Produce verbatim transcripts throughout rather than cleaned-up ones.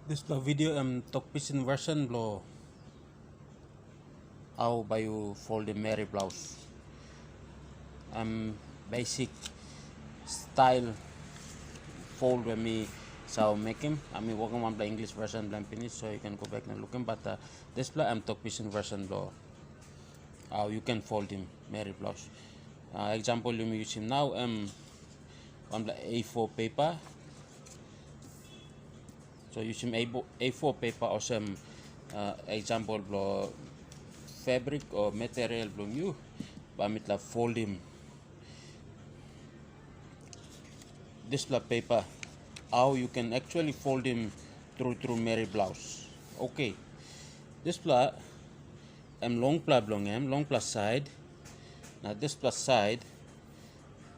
Dispela video em tok pisin version bilong how bai yu foldim meri blaus. Em basic style fold we mi save mekim. Em mi wokim wanpela English version bilong em pinis, so yu ken go bek na lukim. But uh, dispela em tok pisin version bilong how yu ken foldim meri blaus. Uh, example yumi yusim nau em wanpela A four paper. So yusim A four paper olsem uh, example bilong fabric o material bilong yu, bai mitla foldim dispela paper, how you can actually foldim tru tru meri blaus. Okay, dispela em longpela bilong em, longpela side. Na dispela side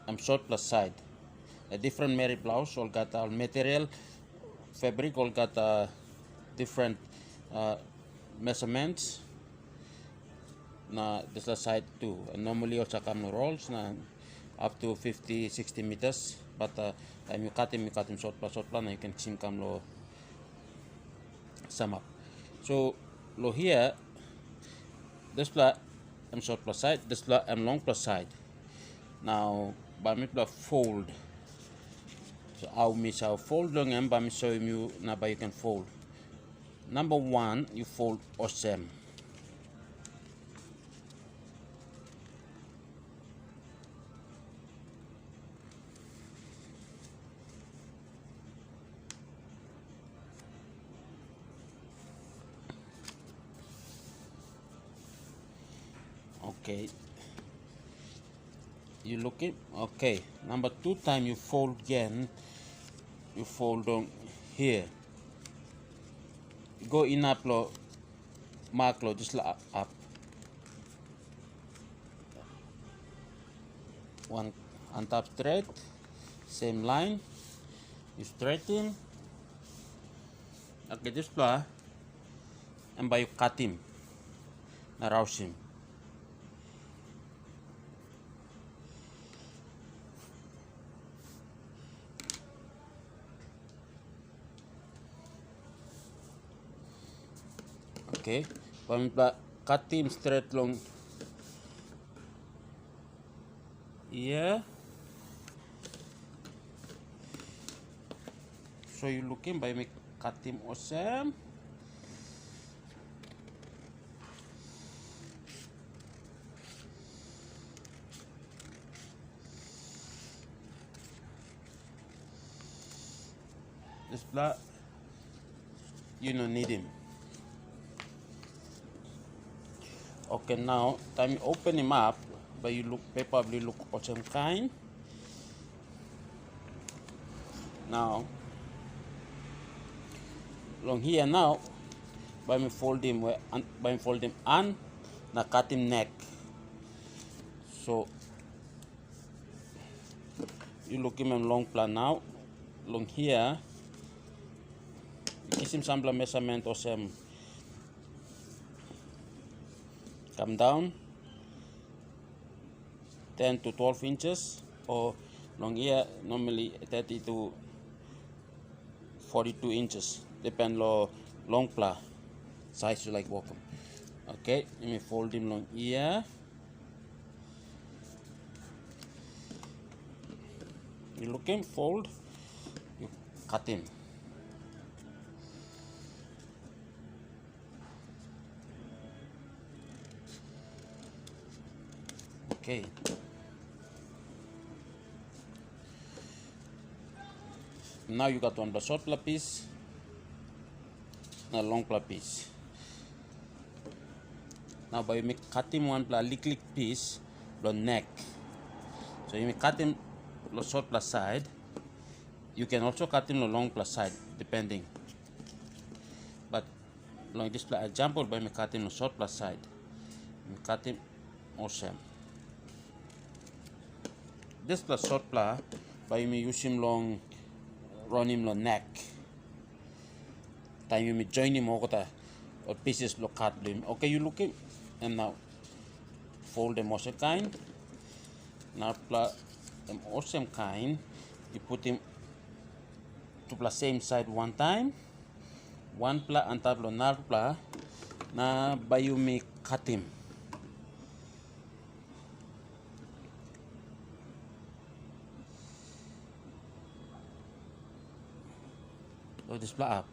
em sotpela side. Na different meri blaus olgeta ol material, fabric olgeta different uh, measurements. Na dispela side tu, normally ol sa kam long rolls na up to fifty sixty meters. But uh, taim yu katim, yu katim sotpela sotpela na yu ken kisim kam long samap. So long hia, dispela em sotpela side, dispela em longpela side. Nau bai mipela fold. So how mi save fold long em, bai mi soim yu na bai yu ken fold. Number one, yu fold olsem. Okay. You look it? Okay. Number two time you fold again, you fold on here. Go inap lo mark lo just la up. One on top straight, same line. You straighten. Okay, dispela em bai yu katim na rausim. Okay, bai mipela katim stret long hia. So yu lukim, bai mi katim olsem. Dispela yu no nidim. Okay, nau taim yu openim ap, bai yu luk, pepa bilong yu luk olsem kain. Nau long hia nau, bai mi foldim we, an, bai mi foldim an na katim nek. So yu lukim em longpela nau. Long hia yu kisim sampela measurement olsem, kam daun ten to twelve inches, o long hia normally thirty to forty-two inches, depend lo longpela size yu laik wokim. Okay, yumi foldim long hia. Yu lukim, fold, yu katim. Okay. Nau yu gat wanpela sotpela pis na longpela pis. Nau bai yumi katim wanpela liklik pis long nek. So yumi katim long sotpela side. You can also katim long longpela side, depending. But long dispela example, bai mi katim long sotpela side. Mi katim olsem. Dispela sotpela bai mi yusim long ronim long nek. Taim yumi joinim olgeta ol pieces bilong kat bilong yumi. Okay, yu lukim, em nau fold em olsem kain. Narapela em olsem kain, yu putim tupela same side wantaim. Wanpela antap long narapela, na bai yumi katim. Long dispela hap.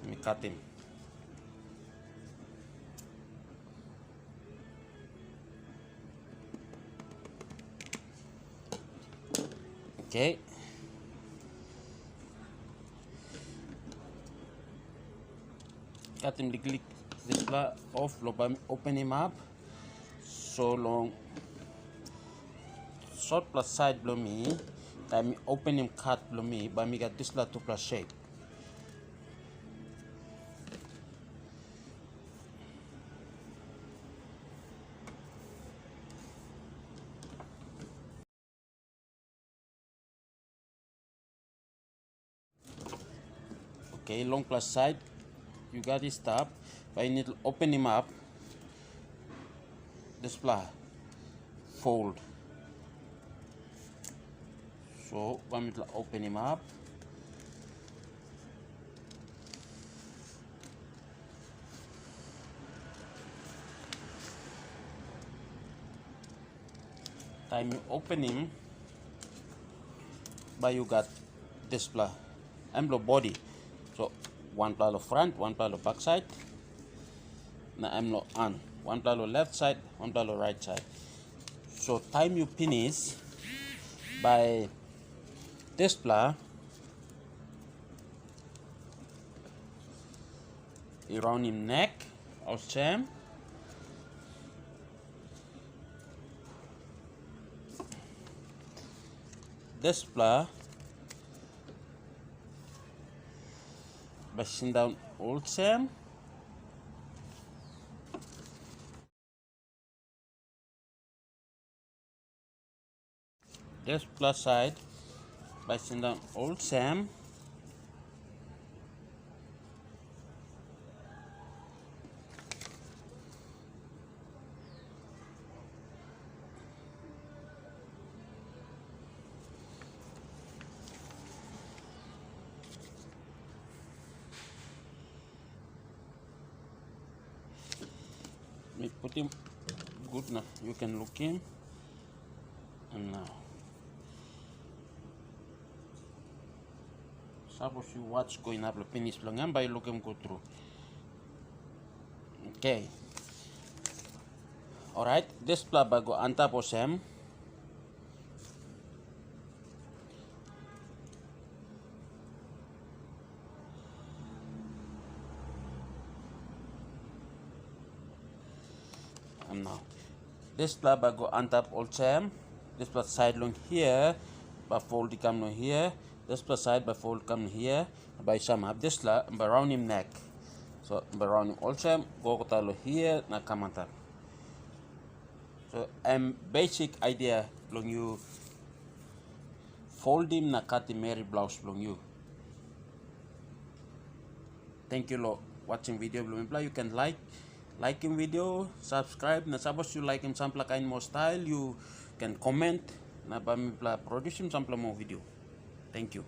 Mi katim. Oke. Katim liklik dispela of, long bai mi openim hap. So long sotpela sait bilong mi, taim mi openim kat bilong mi, bai mi gat dispela tupela shape. Oke, longpela sait yu gat i stap, bai yu nid openim hap dispela fold. So bai mitla openim hap. Taim yu openim, bai yu gat dispela, em long bodi. So wanpela long front, wanpela long baksait, na em long han, wanpela long left side, wanpela long right side. So taim yu pinis, bai dispela i raunim nek olsem. Dispela bai sindaun olsem. Dispela sait bai sindaun olsem. Mi putim gut na yu ken lukim. Em nau. Sapos yu wats go inap long pinis bilong em, bai yu lukim gut tru. Oke. Orait, dispela bai go antap olsem. Em nau. Dispela bai go antap olsem. Dispela sait long hia bai fold i kam long hia. Dispela sait bai fold kam long hia. Bai samap dispela bai raunim nek. So bai raunim olsem, go kota long hia na kam antap. So em basic idea bilong yu foldim na katim meri blaus bilong yu. Thank you lo watching video bilong mipela. You can like, likim video, subscribe, na sapos yu laikim sampela kain moa style, you can comment, na bai mipela produsim sampela moa video. Thank you.